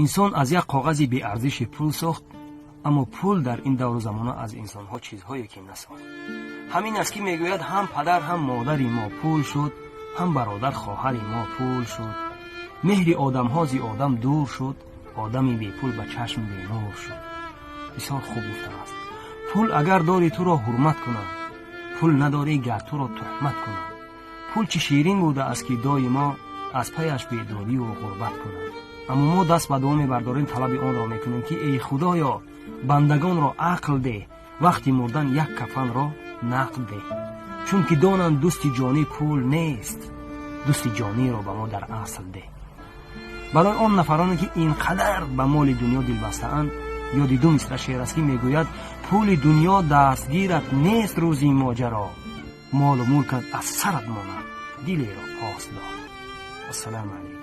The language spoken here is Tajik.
Инсон аз як коғази беарзиши пул сохт, аммо пул дар ин давру замона аз инсонҳо чизҳое ки насохт. Ҳамин аст, ки мегӯяд: ҳам падар, ҳам модари мо пул шуд, ҳам бародар, хоҳари мо пул шуд. Меҳри одамҳо зи одам дур шуд, одами бепул ба чашм бенур шуд. Бисёр хуб гуфтааст: пул агар дорӣ, туро ҳурмат кунанд, пул надорӣ, гар туро туҳмат кунанд. Пул чӣ ширин будааст, ки доимо аз паяш бедодиву ғурбат кунанд. Аммо мо даст ба дуо мебардорем, талаби онро мекунем, ки эй Худоё, бандагонро ақл деҳ, вақти мурдан як кафанро нақд деҳ, чунки донанд, дӯсти ҷонӣ пул нест, дӯсти ҷониро ба мо дар асл деҳ. Барои он нафароне, ки ин қадар ба моли дунё дилбастаанд, ёди ду мисра шеър аст, ки мегӯяд: пули дунё дастгират нест рӯзи моҷаро, молу мулкат аз сарат монад, дилеро пос дор. Ассалому алайкум.